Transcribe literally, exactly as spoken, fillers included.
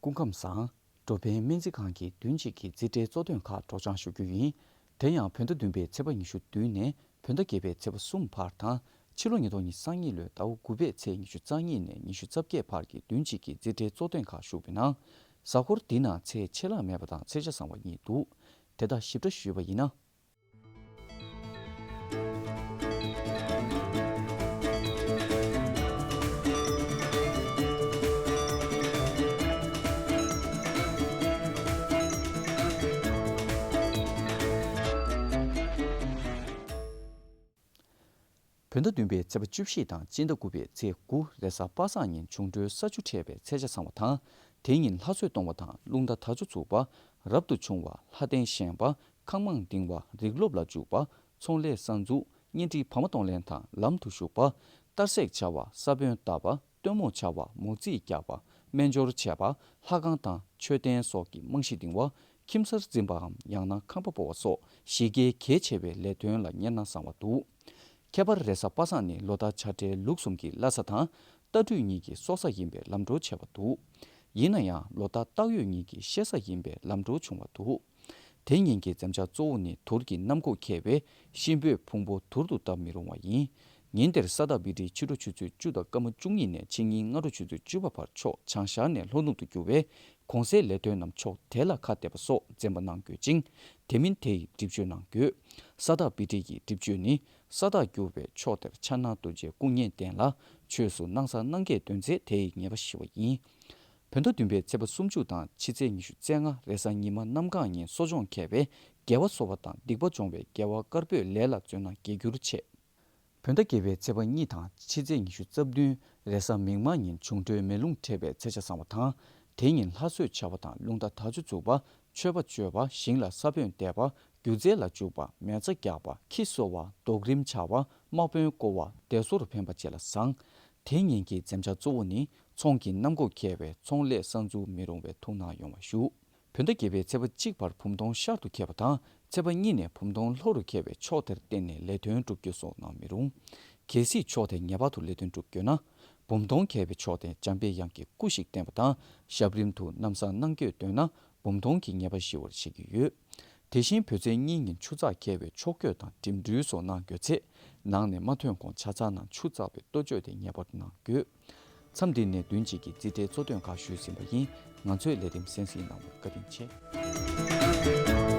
སྐུ་ཁམས་བཟང་། འགྲོ་ཕན་སྨན་རྩིས་ཁང་གི་བདུན་གཅིག་གི་རྩིས་ཁྲའི་གཙོ་དོན་ཁག་སྒྲོག་སྦྱང་ཞུ་རྒྱུ་ཡིན། དེ་ཡང་བོད་ཟླ་བདུན་པའི་ཚེས་པ་ཉི་ཤུ་བདུན་ནས་བོད་ཟླ་བརྒྱད་པའི་ཚེས་པ་གསུམ་བར་དང་། ཕྱི་ལོ་ཉིས་སྟོང་ཉི་ཤུ་རྩ་གཉིས་ལོའི་ཟླ་བ་དགུ་པའི་ཚེས་ཉི་ཤུ་རྩ་གཉིས་ནས་ཉི་ཤུ་རྩ་བརྒྱད་བར་གྱི་བདུན་གཅིག་གི་རྩིས་ཁྲའི་གཙོ་དོན་ཁག་ཞུགས་པའི་ནང་། གཟའ་འཁོར་འདིའི་ནང་ཚེས་ཆད་ལྷག་མེད་པ་དང་ཚེས་ཆ་བཟང་བ་གཉིས་འདུག་དེ་དག་ཞིབ་ཕྲ་ཞུས་པ་ཡིན་ན། བོད་ཟླ་བདུན་པའི་ཚེས་པ་བཅུ་བཞི་དང་སྤྱི་ཟླ་དགུ་པའི་ཚེས་དགུ་རེས་གཟའ་པ་སངས་ཉིན་འབྱུང་འཕྲོད་ས་ཆུ་འཕྲད་པའི་ཚེས་ཆ་བཟང་བ་དང་། དེ་ཉིན་ལྷ་གསོལ་གཏོང་བ་དང་རླུང་རྟ་དར་ལྕོག་འཛུགས་པ། རབ་ཏུ་བྱུང་བ། ལྷ་རྟེན་བཞེངས་པ། ཁང་མང་འདིང་བ། རིགས་སློབ་ལ་འཇུག་པ། ཚོང་ལས་གསར་འཛུགས། གཉེན་སྒྲིག་བག་མ་གཏོང་ལེན་དང་ལམ་དུ་ཞུགས་པ། གཏར་སྲེག་བྱ་བ། ས་བོན་བཏབ་པ། སྟོན་མོ་བྱ་བ། མོ་རྩིས་རྒྱག་པ། སྨན་སྦྱོར་བྱས་པ། ལྷ་ཁང་དང་མཆོད་རྟེན་སོགས་ཀྱི་རྨང་གཞི་འདིང་བ། ཁྱིམ་གསར་འཛིན་པའམ་ཡང་ན་ཁང་པ་སྤོ་བ་སོགས་གཞི་རྒྱའི་གལ་ཆེ་བའི་ལས་དོན་ལ་གཉེར་ན་བཟང་བ་འདུག་ཁྱད་པར་རེས་གཟའ་པ་སངས་ནི་ལོ་ཟླ་བྱ་སྤྲེལ་ལུག་གསུམ་གྱི་བླ་གཟའ་དང་། རྟ་སྦྲུལ་གཉིས་ཀྱི་སྲོག་གཟའ་ཡིན་པའི་ལམ་འགྲོ་ཆེ་བ་འདུག་ཡིན་ན་ཡང་ལོ་ཟླ་སྟག་ཡོས་གཉིས་ཀྱི་བཤད་གཟའ་ཡིན་པའི་ལམ་འགྲོ་ཆུང་བ་འདུག་དེ་ཉིན་གྱི་འཛེམ་བྱ་གཙོ་བོ་ནི་དུར་གྱི་གནམ་སྒོ་ཁེལ་བས་གཤིན་པོས་ཕུང་པོ་དུར་དུ་བཏབ་མི་རུང་བ་ཡིན། ཉིན་དེར་ས་བདག་བི་ཏྲི་ཕྱི་དྲོ་ཆུ་ཚོད་བཅུ་དང་སྐར་མ་བཅུ་གཉིས་ནས་ཕྱི་ཉིན་སྔ་དྲོ་ཆུ་ཚོད་བཅུ་པ་བར་ཕྱོགས་བྱང་ཤར་ནས་ལྷོ་ནུབ་ཏུ་རྒྱུ་བས། གོང་གསལ་ལས་དོན་རྣམས་ཕྱོགས་དེ་ལ་ཁ་གཏད་པ་སོགས་འཛེམ་པ་གནང་དགོས་ཅིང་། དེ་མིན་དེ་ཡི་སྒྲིབ་སྦྱོར་གནང་དགོས། ས་བདག་བི་ཏྲི་ཡི་སྒྲིབ་སྦྱོར་ནི། ས་བདག་རྒྱུ་བའི་ཕྱོགས་དེར་ཕྱག་ན་རྡོ་རྗེ་སྐུ་བརྙན་བསྟན་ལ། ཆོས་སུ་སྣང་ས་སྣང་བརྒྱད་འདོན་ཚེ་དེ་ཡི་ཉེས་པ་ཞི་བ་ཡིན། བོད་ཟླ་བདུན་པའི་ཚེས་པ་སུམ་ཅུ་དང་ཕྱི་ཚེས་ཉི་ཤུ་རྩ་ལྔ་རེས་གཟའ་ཉི་མ་གནམ་གང་ཉིན་གསོ་སྦྱོང་མཁས་པས་དགེ་བ་གསོ་བ་དང་སྡིག་པ་སྦྱོང་བའི་དགེ་བ་དཀར་པོས་ལས་ལ་བརྩོན་ན་དགེ་འགྱུར་ཆེ། བོད་ཟླ་བརྒྱད་པའི་ཚེས་པ་གཉིས་དང་ཕྱི་ཚེས་ཉི་ཤུ་རྩ་བདུན་རེས་གཟའ་མིག་དམར་ཉིན་འབྱུང་འཕྲོད་མེ་རླུང་འཕྲད་པའི་ཚེས་ཆ་བཟང་བ་དང་། དེ་ཉིན་ལྷ་གསོལ་བྱ་བ་དང་རླུང་རྟ་དར་ལྕོག་འཛུགས་པ། མཆོད་པ་སྤྱོད་པ། ཞིང་ལ་ས་བོན་འདེབས་པ། སྒྱུ་རྩལ་ལ་འཇུག་པ། མེ་བཙའ་རྒྱག་པ། ཁྱི་གསོ་བ། རྡོག་རིམ་བྱ་བ། དམག་དཔོན་བསྐོ་བ། སྡེ་ཟོར་འཕེན་པ་བཅས་ལ་བཟང་། དེ་ཉིན་གྱི་འཛེམ་བྱ་གཙོ་བོ་ནི་ཚོང་གི་གནམ་སྒོ་ཁེལ་བས་ཚོང་ལས་གསར་འཛུགས་མི་རུང་བས་ཐུགས་སྣང་ཡོང་བ་ཞུ། བོད་ཟླ་བརྒྱད་པའི་ཚེས་པ་གཅིག་བར་བུམ་སྟོང་ཤར་དུ་ཁེལ་བ་དང་། ཚེས་པ་གཉིས་ནས་བུམ་སྟོང་ལྷོ་རུ་ཁེལ་བའི་ཕྱོགས་དེར་བརྟེན་ནས་ལས་དོན་སྒྲུབ་རྒྱུ་སོགས་གནང་མི་རུང་། གལ་སྲིད་ཕྱོགས་དེ་ངེས་པར་དུ་ལས་དོན་སྒྲུབ་དགོས་ན། བུམ་སྟོང་ཁེལ་བའི་ཕྱོགས་དེ་འཇམ་པའི་དབྱངས་ཀྱི་སྐུ་ཞིག་བསྟན་པ་དང་། ཞབས་རིམ་དུ་གནམ་བཟང་གནང་རྒྱུས་འདོན་ན། བུམ་སྟོང་གི་ཉེས་པ་ཞི་བར་བྱེད་ཀྱི་ཡོད། དེ་བཞིན་བོད་ཚེས་གཉིས་ཉིན་ཆུ་ཚགས་ཁེལ་བའི་ཕྱོགས་བསྐྱོད་དང་འགྲིམ་འགྲུལ་སོགས་གནང་དགོས་ཚེ། ནང་ནས་མ་ཐོན་གོང་ཆ་ཚང་ནང་ཆུ་བཙགས་པའི་ལྟོ་བཅོས་དེ་ངེས་པར་གནང་དགོས། མཚམས་འདི་ནས་བདུན་གཅིག་གི་རྩིས་ཁྲའི་གཙོ་དོན་ཁག་ཞུས་ཟིན་པ་ཡིན། ང་ཚོའི་ལས་རིམ་གསན་གཟིགས་གནང་བར་བཀའ་དྲིན་ཆེ།